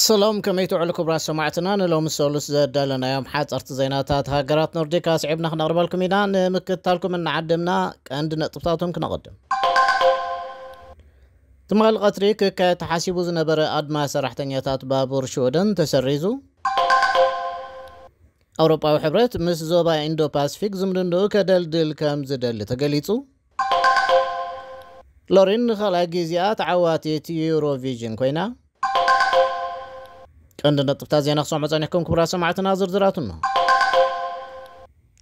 ሰላም፣ ከመይ ትውዕሉ ክቡራት ሰማዕትና? ንሎሚ ሰሉስ ዘዳለናዮም ሓፀርቲ ዜናታት ሃገራት ኖርዲክ ኣስዒብና ክነቕርበልኩም ኢና። ንምክትታልኩም እናዓደምና ቀንዲ ነጥብታቶም ክነቐድም። ትማሊ ቀትሪ ክካየድ ተሓሲቡ ዝነበረ ኣድማ ሰራሕተኛታት ባቡር ሽወደን ተሰሪዙ። ኣውሮጳዊ ሕብረት ምስ ዞባ ኢንዶ ፓሲፊክ ዝምድንኡ ከደልድል ከም ዝደሊ ተገሊጹ። ሎሪን ንኻልኣይ ግዜኣ ተዓዋቲት ዩሮቪዥን ኮይና። ቀንዲ ነጥብታት ዜና ክሰምዑ ጸኒሕኩም ክቡራት ሰማዕትና፣ ዝርዝራቱ እንሆ።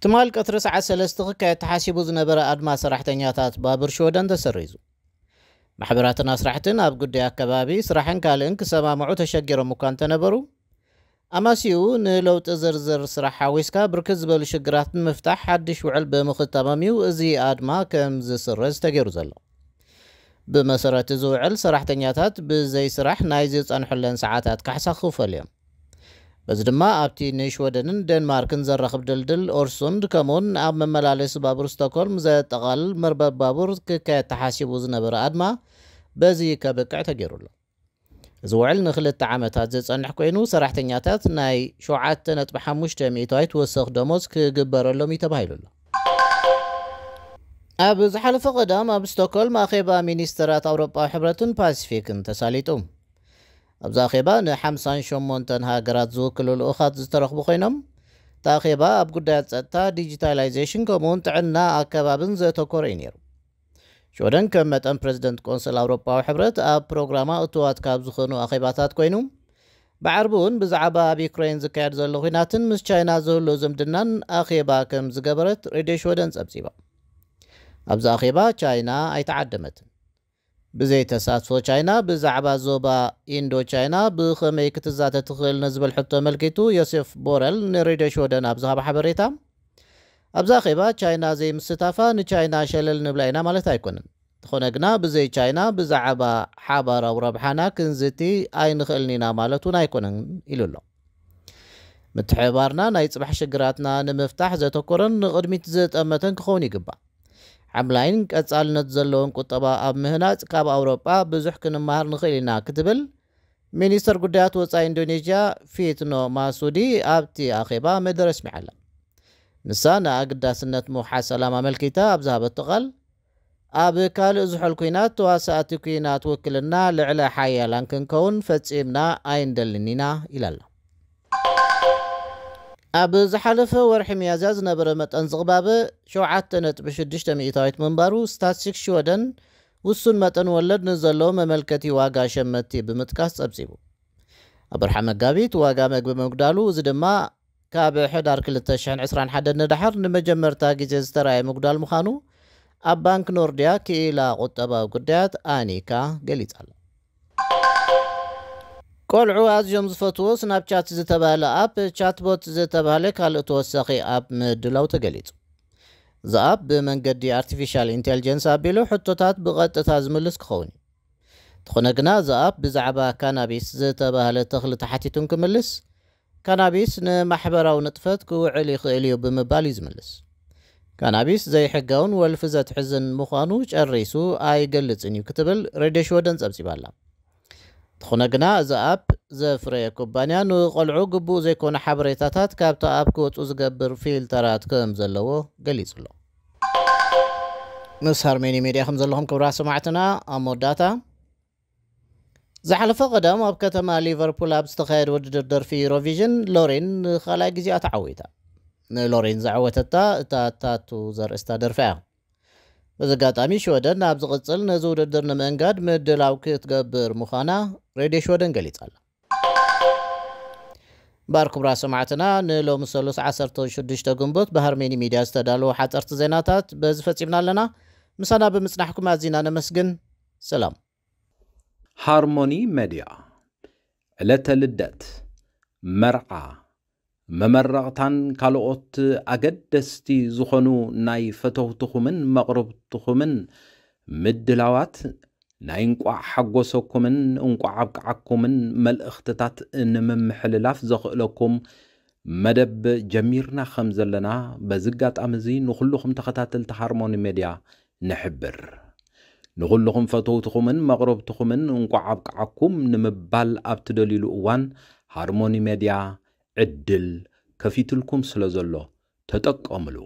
ትማል ቀትሪ ሰዓት ሰለስተ ክካየድ ተሓሲቡ ዝነበረ ኣድማ ሰራሕተኛታት ባቡር ሽወደን ተሰሪዙ። ማሕበራትን ኣስራሕትን ኣብ ጉዳይ ኣከባቢ ስራሕን ካልእን ክሰማምዑ ተሸጊሮም እኳ እንተነበሩ፣ ኣማሲኡ ንለውጢ ዝርዝር ስራሕ ሓዊስካ ብርክት ዝበሉ ሽግራት ንምፍታሕ ሓድሽ ውዕል ብምኽታሞም እዩ እዚ ኣድማ ከም ዝስረዝ ተገይሩ ዘሎ። ብመሰረት እዚ ውዕል፣ ሰራሕተኛታት ብዘይ ስራሕ ናይ ዝጸንሑለን ሰዓታት ካሕሳ ክኽፈሉ እዮም። በዚ ድማ ኣብቲ ንሽወደንን ደንማርክን ዘራኽብ ድልድል ኦርሱንድ፣ ከምኡውን ኣብ መመላለሲ ባቡር ስቶክሆልም ዘጠቓልል መርበብ ባቡር ክካየድ ተሓሲቡ ዝነበረ ኣድማ በዚ ከብቅዕ ተገይሩ ኣሎ። እዚ ውዕል ንክልተ ዓመታት ዝጸንሕ ኮይኑ፣ ሰራሕተኛታት ናይ ሸውዓተ ነጥቢ ሓሙሽተ ሚእታዊት ወሰኽ ደሞዝ ክግበረሎም እዩ ተባሂሉ ኣሎ። ኣብ ዝሓለፈ ቀዳም ኣብ ስቶክሆልም ኣኼባ ሚኒስተራት ኣውሮጳዊ ሕብረትን ፓሲፊክን ተሳሊጡ። ኣብዚ ኣኼባ ንሓምሳን ሸሞንተን ሃገራት ዝውክሉ ልኡኻት ዝተረኽቡ ኮይኖም፣ እቲ ኣኼባ ኣብ ጉዳያት ጸጥታ፣ ዲጂታላይዜሽን ከምኡውን ጥዕና ኣከባብን ዘተኮረ እዩ ነይሩ። ሽወደን ከም መጠን ፕረዚደንት ቆንስል ኣውሮጳዊ ሕብረት ኣብ ፕሮግራማ እቱዋት ካብ ዝኾኑ ኣኼባታት ኮይኑ፣ ብዓርቢ እውን ብዛዕባ ኣብ ዩክሬን ዝካየድ ዘሎ ኲናትን ምስ ቻይና ዝህሉ ዝምድናን ኣኼባ ከም ዝገበረት ሬድዮ ሽወደን ጸብጺባ። ኣብዚ ኣኼባ ቻይና ኣይተዓደመትን። ብዘይ ተሳትፎ ቻይና ብዛዕባ ዞባ ኢንዶ ቻይና ብኸመይ ክትዛተ ትኽእል ንዝብል ሕቶ ኣመልኪቱ ዮሴፍ ቦረል ንሬድዮ ሽወደን ኣብ ዝሃቦ ሓበሬታ፣ ኣብዚ ኣኼባ ቻይና ዘይምስታፋ ንቻይና ሸለል ንብላ ኢና ማለት ኣይኮነን። እንተኾነ ግና ብዘይ ቻይና ብዛዕባ ሓባራዊ ረብሓና ክንዝቲ ኣይንኽእልን ኢና ማለት እውን ኣይኮነን ኢሉ ኣሎ። ምትሕብባርና ናይ ጽባሕ ሽግራትና ንምፍታሕ ዘተኮረን ንቕድሚት ዝጠመተን ክኸውን ይግባእ። ሓምላይን ቀጻልነት ዘለዎን ቁጠባ ኣብ ምህናጽ ካብ ኣውሮጳ ብዙሕ ክንመሃር ንኽእል ኢና ክትብል ሚኒስተር ጉዳያት ወጻኢ ኢንዶኔዥያ ፊትኖ ማሱዲ ኣብቲ ኣኼባ መደረ ኣስሚዓ ኣላ። ንሳ ንኣገዳስነት ምውሓስ ሰላም ኣመልኪታ ኣብ ዝሃበቶ ቃል፣ ኣብ ካልእ ዝሑል ኲናት ተዋሳእቲ ኲናት ውክልና ልዕለ ሓያላን ክንከውን ፈጺምና ኣይንደልን ኢና ኢላ ኣላ። ኣብ ዝሓለፈ ወርሒ ሚያዝያ ዝነበረ መጠን ዝቕባበ ሸውዓተ ነጥቢ ሽዱሽተ ሚእታዊት ምንባሩ ስታትስቲክስ ሽወደን ውሱን መጠን ወለድ ንዘለዎ መመልከቲ ዋጋ ሸመትቲ ብምጥቃስ ጸብጺቡ። ኣብ ወርሒ መጋቢት ዋጋ መግቢ ምጉዳሉ፣ እዚ ድማ ካብ ሕዳር ክልተ ሽሕን ዕስራን ሓደን ንደሓር ንመጀመርታ ግዜ ዝተራእየ ምጉዳል ምዃኑ ኣብ ባንክ ኖርድያ ክኢላ ቁጠባዊ ጉዳያት ኣኒካ ገሊጻ ኣላ። ቆልዑ ኣዝዮም ዝፈትዎ ስናፕቻት ዝተባህለ ኣፕ ቻትቦት ዝተባህለ ካልእ ተወሳኺ ኣፕ ምድላው ተገሊጹ። እዚ ኣፕ ብመንገዲ ኣርቲፊሻል ኢንቴሊጀንስ ኣቢሉ ሕቶታት ብቐጥታ ዝምልስ ክኸውን እዩ። እንተኾነ ግና፣ እዚ ኣፕ ብዛዕባ ካናቢስ ዝተባህለ ተኽሊ ተሓቲቱ እንክምልስ፣ ካናቢስ ንማሕበራዊ ንጥፈት ክውዕል ይኽእል እዩ ብምባል እዩ ዝምልስ። ካናቢስ ዘይሕጋውን ወልፊ ዘትሕዝን ምዃኑ ጨሪሱ ኣይገልጽን እዩ ክትብል ሬድዮ ሽወደን ጸብጺባ ኣላ። እንተኾነ ግና፣ እዚ ኣፕ ዘፍረየ ኩባንያ ንቆልዑ ግቡእ ዘይኮነ ሓበሬታታት ካብቲ ኣፕ ክወጹ ዝገብር ፊልተራት ከም ዘለዎ ገሊጹ ኣሎ። ምስ ሃርሜኒ ሜድያ ከም ዘለኹም ክቡራት ሰማዕትና፣ ኣብ መወዳእታ፣ ዝሓለፈ ቀዳም ኣብ ከተማ ሊቨርፑል ኣብ ዝተኻየደ ውድድር ደርፊ ዩሮቪዥን ሎሪን ንኻልኣይ ግዜኣ ተዓዊታ። ንሎሪን ዘዓወተታ እታ ታቱ ዘርእስታ ደርፊ እያ። በዚ ኣጋጣሚ ሽወደን ኣብ ዝቕጽል ነዚ ውድድር ንምእንጋድ ምድላው ክትገብር ምዃና ሬድዮ ሽወደን ገሊጻ ኣላ። እምበኣር ክቡራት ሰማዕትና፣ ንሎሚ ሰሉስ ዓሰርተ ሽዱሽተ ግንቦት ብሃርሜኒ ሚድያ ዝተዳለዉ ሓጸርቲ ዜናታት በዚ ፈጺምና ኣለና። ምሳና ብምጽናሕኩም ኣዚና ነመስግን። ሰላም። ሃርሞኒ መድያ፣ ዕለተ ልደት፣ መርዓ፣ መመረቕታን ካልኦት ኣገደስቲ ዝኾኑ ናይ ፈተውትኹምን መቕርብትኹምን ምድላዋት ናይ እንቋዕ ሓጎሰኩምን እንቋዕ ኣብቅዓኩምን መልእኽትታት ንምምሕልላፍ ዘኽእለኩም መደብ ጀሚርና ከም ዘለና በዚ ኣጋጣሚ እዚ ንኹልኹም ተኸታተልቲ ሃርሞኒ ሜድያ ንሕብር። ንኹልኹም ፈተውትኹምን መቕረብትኹምን እንቋዕ ኣብቅዓኩም ንምባል ኣብ ትደልዩሉ እዋን፣ ሃርሞኒ ሜድያ ዕድል ከፊትልኩም ስለ ዘሎ ተጠቀምሉ።